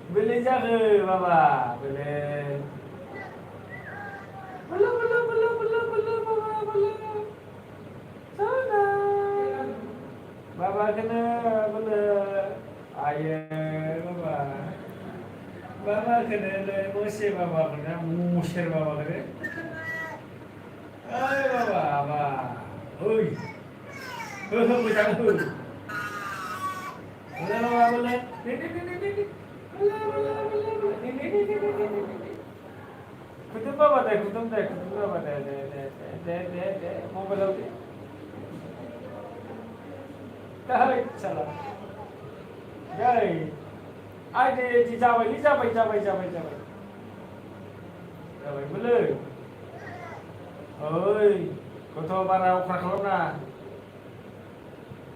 Boleh jaga baba, boleh. Boleh, boleh, boleh, boleh, boleh, baba, boleh. Sana. Baba kena, boleh. Ayah, baba. Baba kena, musir baba kena, musir baba kena. Ay baba, baba. Oi. Macam tu. Boleh baba, boleh. Ni. Boleh, boleh, boleh, boleh. Ni. Kutum baba dah, kutum baba dah. Mobile lagi. Dah, salah. Gai. Ada di Jawa, Jawa. Boleh. Oi. Kau tahu mana ukra kalau na?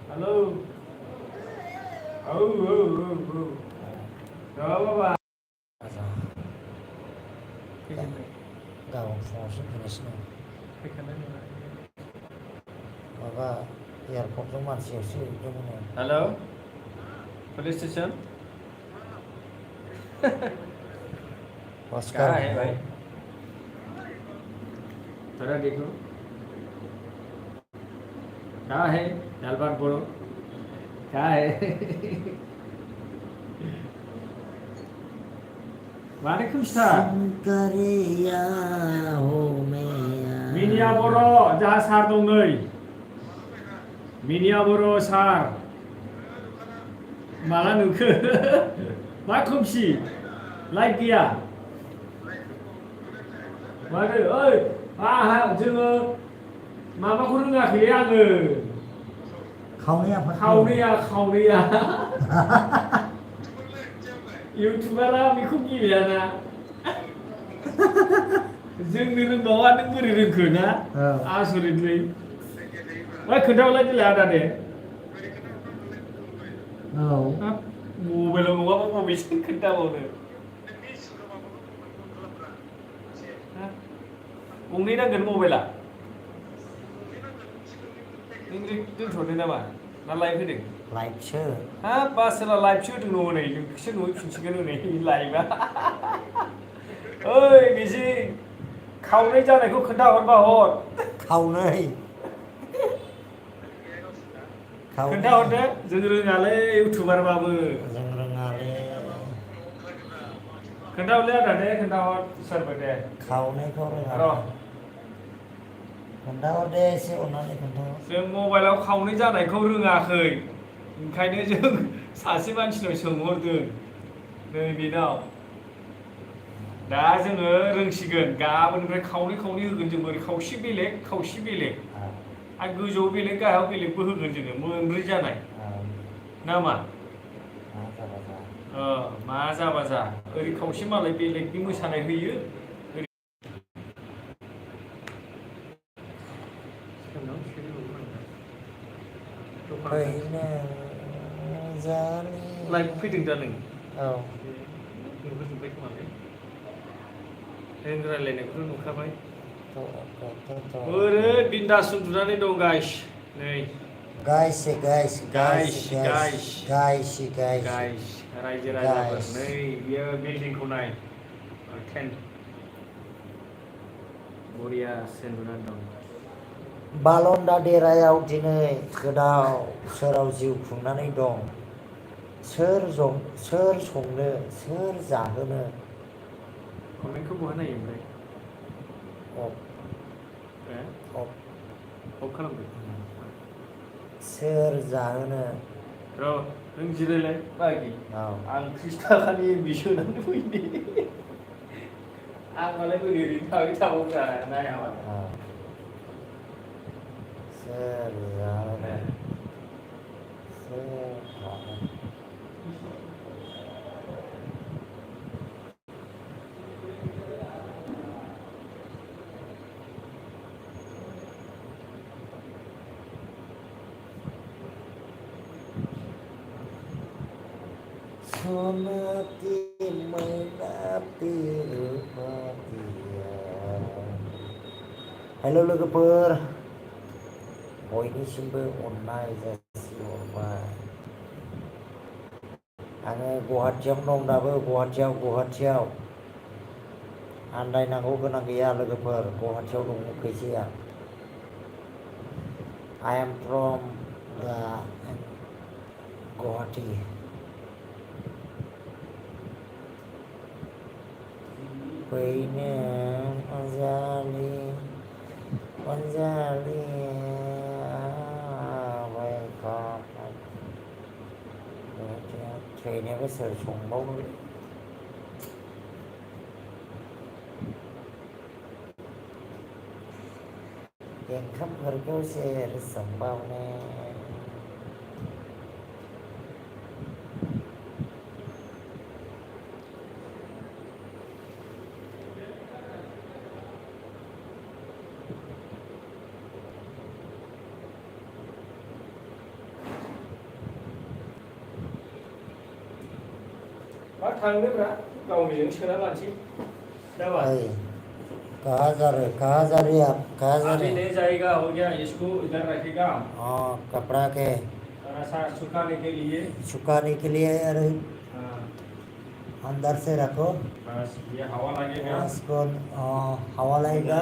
Halo. Oh. Dah baba. गाव फुङावसो फैगासिनो माबा एयारपर्टजों मानसियावसो एकदम hello police station Bhaskar कहाँ है भाई थोड़ा देखो कहाँ है जालपान बोलो कहाँ है Waalaikumsalam. Sinkariya homeya. Minia boro jaha sar dong नै. Minia boro sar. Malah नुखो मा खोमसि लाइट गैया माथो ओइ जोङो माबाखौ रोङाखै आङो खावनैया इउटुबारा बेखौ गेलेयाना जोंनो रोंबावा नों बोरै रोंखो ना आसरितलै खोन्थाहरलाय देलाय आदा दे मबाइलाव नङाबा बबेसिम खोन्थाबावनो गंनै नांगोन मबाइला नों दोनथ'दो नामा ना लाइभ होदों लाइभसो हाब बासोला लाइभसो होदों न' हनै नोंखौसो नुहैफिनसिगोन हनै लाइभआ ओइ बिजि खावनै जानायखौ खोन्थाहरबा हर खावनै खोन्थाहरदो जों रोङालै इउटुबारबाबो जों रोङालै खोन्थाहरलै आदा दे खोन्थाहर सोरबो दे खावनैखौ रोङा र' खोन्थाहर दे एसे अननानै खोन्थाहर जों मबाइलाव खावनै जानायखौ रोङाखै ओंखायनो जों सासे मानसिनाव सोंहरदों नै बेनाव दा जोङो रोंसिगोन गाबोननिफ्राय खावनै होगोन जों ओरै खावसे बेलेग आरो गोजौआव बेलेग गाहायाव बेलेगबो होगोन जोङो मोनब्रै जानाय नामा मा जाबा जा ओरै खावसे मालाय बेलेगनि मोसानाय होयो फैनो जानि लाइभ फैदों दा नों औ नुहरजोब्बाय खोमालै जों रायज्लायनायखौथ' नुखाबाय ओरै बिन्दास उन्दुनानै दं गाइस नै गाइस रायजो राजाफोर नै बियो बिल्डिंखौ नाय बरियासो उन्दुनानै दं बालन्दा देरायाव दिनै गोदाव सोराव जिउ खुंनानै दं सोर संनो सोर जाहोनो कमेन्टखौ बहा नायो ओमफ्राय अफ खालामदो सोर जाहोनो र' नों जिरायलाय बागि आं 30 थाखानि बिसोनानै फैनि आं मालाय बोरै ओरैनो थाबाय थाबावग्रा नायाबा सोर जाहोनो सोर जाहोनो Sonati menati rupatia. Halo logoper, bयनिसिमबो अननाय जासिहरबाय आङो गुवाहाटियावनो दं दाबो गुवाहाटियाव आन्दायनांगौ गोनां गैया लोगोफोर गुवाहाटियाव दङ फैसाया I am from the Guwahati फैनो अनजालि थैनायाबो सोर संबावो ओंखामफोरखौ सोर संबावनो मा थांदोब्रा गावनिजों सोना लानोसै जाबाय अरे कहाँ जा रहे आप कहाँ जा अभी रहे नहीं जाएगा हो गया इसको इधर रखेगा हाँ कपड़ा के थोड़ा सा सुखाने के लिए सुखाने के लिए अरे हाँ, अंदर से रखो बस ये हवा लगेगा इसको हवा लगेगा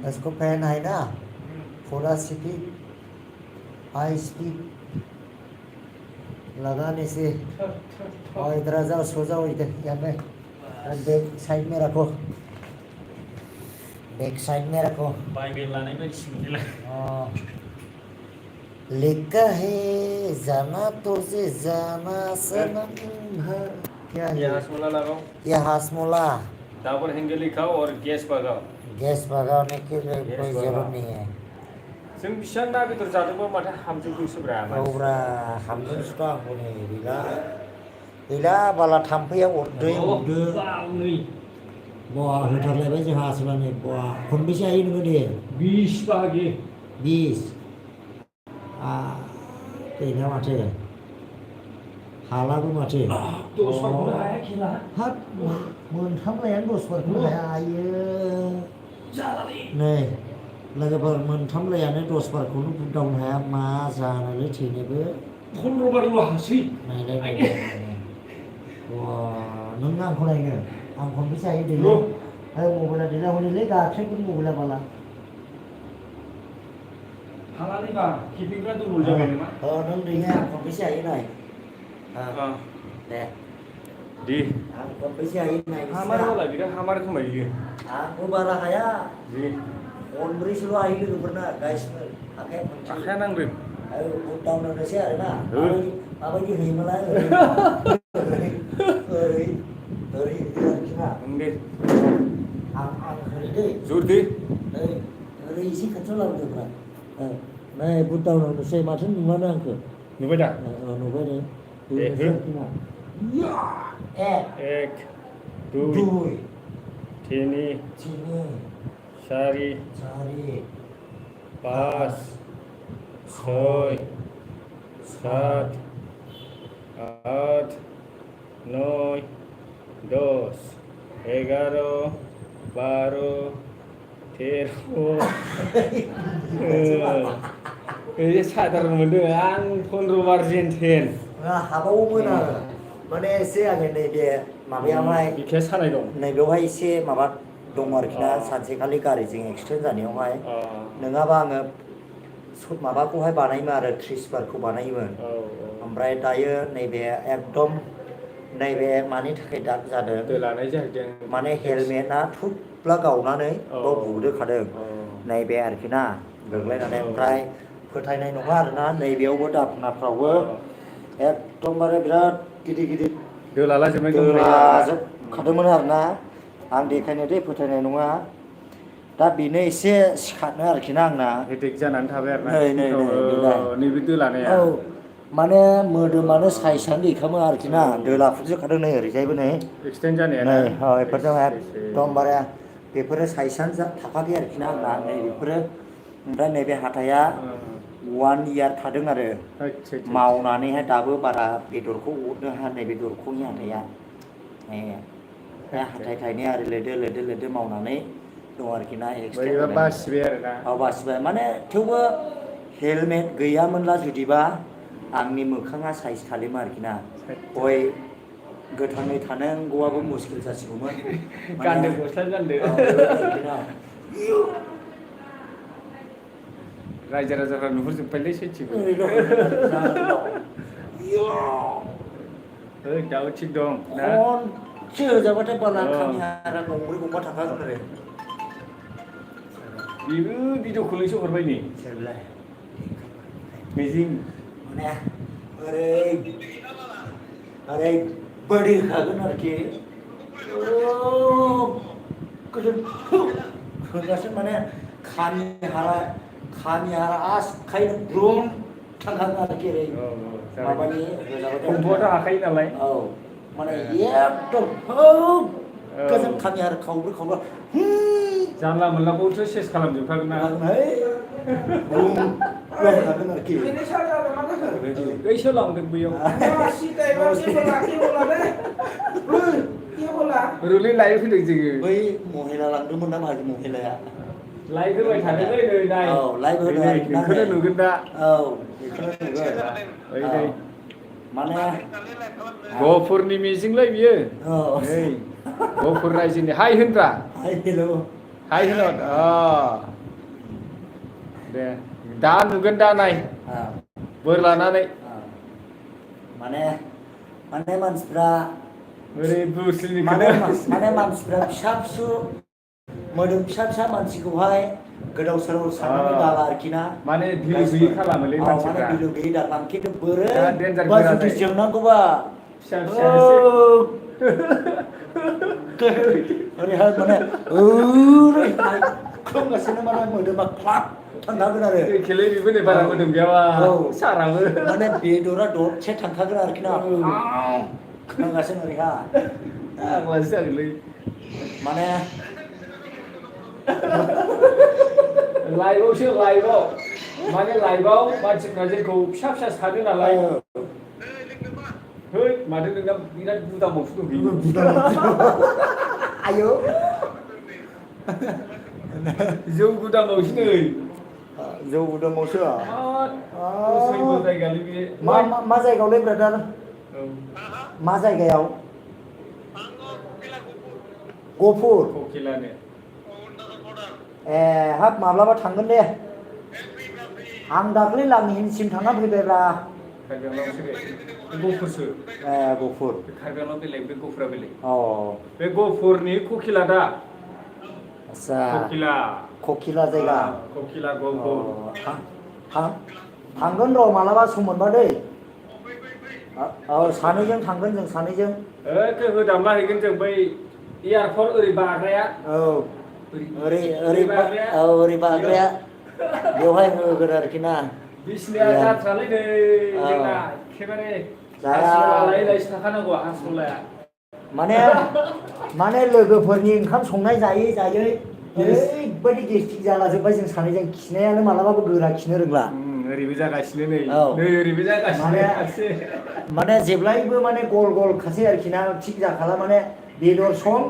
इसको फैन है ना फुल स्पीड हाई स्पीड लगाने से और इधर आ जाओ सो जाओ इधर यहाँ पे बैक साइड में रखो बाइबेल लानाय बायदिसो मोनलाय लिखा है जाना तुझे जाना सनम भर क्या ये है हासमोला लगाओ ये हासमोला डबल हैंडल लिखाओ और गैस भगाओ गैस भगाने के लिए गैस कोई भगाओ। जरूरत नहीं है जों बिसिबां ना बेदर जादोंबो माथो हामजोबदोंसोब्रा औब्रा हामदोंसोथ' आंबो नै गैला बाला थाम्फैया अरदों नै बहा होथारलायबाय जोंहा आसोलानो बहा खनबेसे हायो नोङो दे 20 बाहागि 20 गैला माथो हालाबो माथो 10 बारखौनो हाया खेला हाब मोनथाम लायानो 10 बारखौनो हाया आयो जालालै नै लोगोफोर मोनथाम लायानो 10 बारखौनो बुदावनो हाया मा जानोलै थैनोबो 15 बारल' हासै नायलाय नों आंखौ नायनो आं खनबेसे हायो दै मबाइला दैला हरलै गाख्रेबगोन मबाइला बाला हालालै बा खेपिंफ्रा दुरबल जाबाय नामा नों दैया आं खनबेसे हायो नाय दे दे आं खनबेसे हायो नाय हामार होला बिराद हामार खोमायो आंबो बारा हाया दे खनब्रैसोल' हायो लोगोफोरना गाइसफोर आखाया नांदों बुदावनो होनोसै आरोना माबायदि होयोमोनलाय ओरै आरोखि ना दे आं होरै दै जुर दे ओरै एसे खाथियाव लाबोदोंब्रा नै बुदावनो होनोसै माथो नुवानो आंखौ नुबाय दा नुबाय दे एक दुई तिनि चारि पाँच छय सात आठ नय दस एगार' बार' तेर' साधारन मोनदों आं 15 बार जेन थेन हाबावोमोन आरो माने एसे आङो नैबे माबायावहाय बिखाया सानाय दं नैबेयावहाय एसे माबा दं आरोखि ना सानसेखालि गारिजों एक्सिडेन्ट जानायावहाय नङाबा आङो माबाखौहाय बानायोमोन आरो 30 बारखौ बानायोमोन ओमफ्राय दायो नैबे एकदम नैबे मानि थाखाय दाग जादों लानाय जाहैदों माने हेलमेटआ थुब्ला गावनानै बाव बुदोखादों नैबे आरोखि ना गोग्लैनानै ओमफ्राय फोथायनाय नङा आरोना नैबेयावबो दाफनाफ्रावबो एकदमबारे बिराद गिदिर दोलाजोबखादोंमोन आरोना आं देखायनो दे फोथायनाय नङा दा बेनो एसे सिखारनो आरोखि ना आंना हेडेक जानानै थाबाय आरोना नैबे दोलानाया औ माने मोदोमानो साइसआनो गैखामो आरोखि ना दोलाफुरजोबखादों नै ओरैजायबो नै एक्सिडेन्ट जानाया नै बेफोरजों एकदमबारे बेफोरो साइसआनो थाखाखै आरोखि ना आंना नै बेफोरो ओमफ्राय नैबे हाथाया 1 इयार थादों आरो मावनानैहाय दाबो बारा बेदरखौ अरनो हाया नैबे दरखंनि हाथाया हाथाय थाइनाया आरो लेदो मावनानै दं आरोखि ना एक्सिडेन्ट बासिबाय आरोना बासिबाय माने थेवबो हेलमेट गैयामोनला जुदिबा आंनि मोखाङा साइज खालिमोन आरोखि ना गय गोथाङै थानांगौआबो मुस्किल जासिगौमोन गानदो गस्ला गानदो बेबायदि आरोखि ना रायजो राजाफ्रा नुहुरजोब्बायलै सैथिबो दाबो थिग दं ना खनसे होजाबाथाय बाला खामि हारा गंब्रै गंबा थांखागोन आरो बेबो भिडिअखौल'सो हरबाय नै सोरलाय मिजिं माने ओरैबायदि होखागोन आरोखि होगासिनो माने खामि हारा आखाइनो ग्रुम थांखागोन आरोखि ओरै माबानि होजाबाथाय खम्फुआथ' हाखायो नालाय औ माने एकदम गोजोन खामि हारा खावब्रै खावबा जानला मोनलाखौसो सेस खालामजोबखागोन ना होखागोन आरोखि बैसो लांदों बैयाव रुलै लाइभ फैदों जोङो बै महिला लांदोंमोन ना माहाजोन महिलाया लाइभ होबाय थादोंलै नै नाय औ लाइभ होदों आरोखि ना बेखौनो नुगोन दा औ बेखौनो नुगोन ओइ नै माने गहपुरनि मिजिंलै बियो औ नै गहपुर रायजोनि हाय होनब्रा हेल' हाय होन दे दा नुगोन दा नाय बोर लानानै माने मानसिफ्रा ओरै माने बुस्लिनिखौनो मानसिफ्रा फिसा फिसौ मोदोम फिसा मानसिखौहाय गोदाव सोराव साननानै गाला आरोखि ना माने भिलु गैयि खालामोलै मानसिफ्रा माने भिलु गैयि दाखालाम खिन्थु बोरै दा डेन्जार बा गोरा जुदि जायो जोंनांगौबा फिसा फिसासो ओरैहाय माने ओरैहाय खोमगासिनो माने मोदोमा क्लाब थांखागोन आरो एखेलै बेबो नै बारा मोदोम गैयाबा साराबो माने बेदरा दरसे थांखागोन आरोखि ना खोनागासिनो ओरैहाय आगलासो जागोनलै माने लाइभआव माने लाइभआव मानसिफ्रा जोंखौ फिसा फिसा सानो नालाय है माथो नोंना बिराद बुदामावसो दंहैयो आयौ जौ गुदामावसो नै जौ गुदामावसो सैबो जायगालै बे मा जायगायावलै ब्रादार मा जायगायाव गहपुर ककिलानो ए हाब माब्लाबा थांगोन दे आं दाख्लै लांहिनसिम थांना फैबायब्रा कार्बिआंलंसो बे गहपुरसो ए गहपुर कार्बिआंलं बेलेग बे गहपुरा बेलेग अ बे गहपुरनि ककिला दा आच्छा ककिला जायगा ककिला गहपुर थांगोन र' मालाबा सम मोनबा दै औ सानैजों थांगोन जों सानैजों एखे होदामला हैगोन जों बै एयारपर्ट ओरै बाग्राया औ ओरै बाग्राया बेवहाय होगोन आरोखि ना बिसिनाया जाथ्रालै नै जोंना एखेबारे हारसिंला लायै थाखानांगौ हारसिंलाया माने लोगोफोरनि ओंखाम संनाय जायै ओरैबायदि गेस्टिक जालाजोब्बाय जों सानैजों खिनायानो मालाबाबो गोरा खिनो रोंला ओरैबो जागासिनो नै ओरैबो जागासिनो माने जेब्लायबो माने गल खासै आरोखि ना थिग जाखाला माने बेदर सं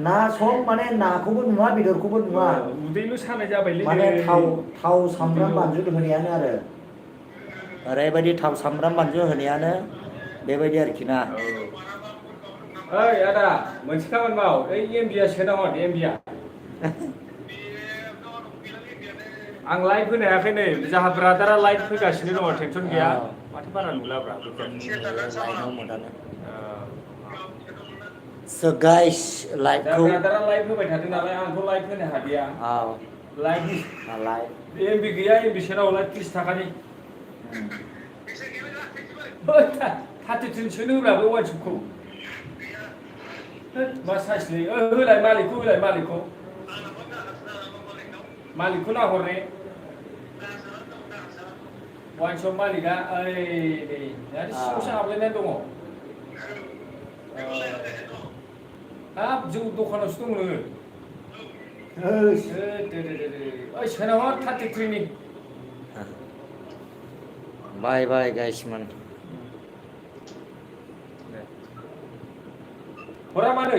ना सं माने नाखौबो नुवा बेदरखौबो नुवा उदैल' सानाय जाबायलै माने थाव सामब्राम बानलु होनायानो आरो ओरैबायदि थाव सामब्राम बानलु होनायानो बेबायदि आरोखि ना ओइ आदा मोनसे खामानि माव ओइ एमबिया सोना हर एमबिया आं लाइभ होनो हायाखै नै जाहा ब्रादारा लाइभ होगासिनो दङ टेनसन गैया माथो बारा नुलाब्रा So guys, live दा ब्रादारा लाइभ होबाय थादों नालाय आंथ' लाइभ होनो हादिया लाइभ एमबि गैया एमबि सोनांगौला 30 थाखानि 33 सोनो होब्ला बे वाट्सएपखौ मा साइसलै होलाय मालिकखौ नाहरने वाइनशप मालिकआ ओइ नै सिङावसो हाबलायनानै दङ हाब जौ दखानावसो दङ नोङो ओइ सोनाहर 33 नि बाय गाइस मान हरा मानो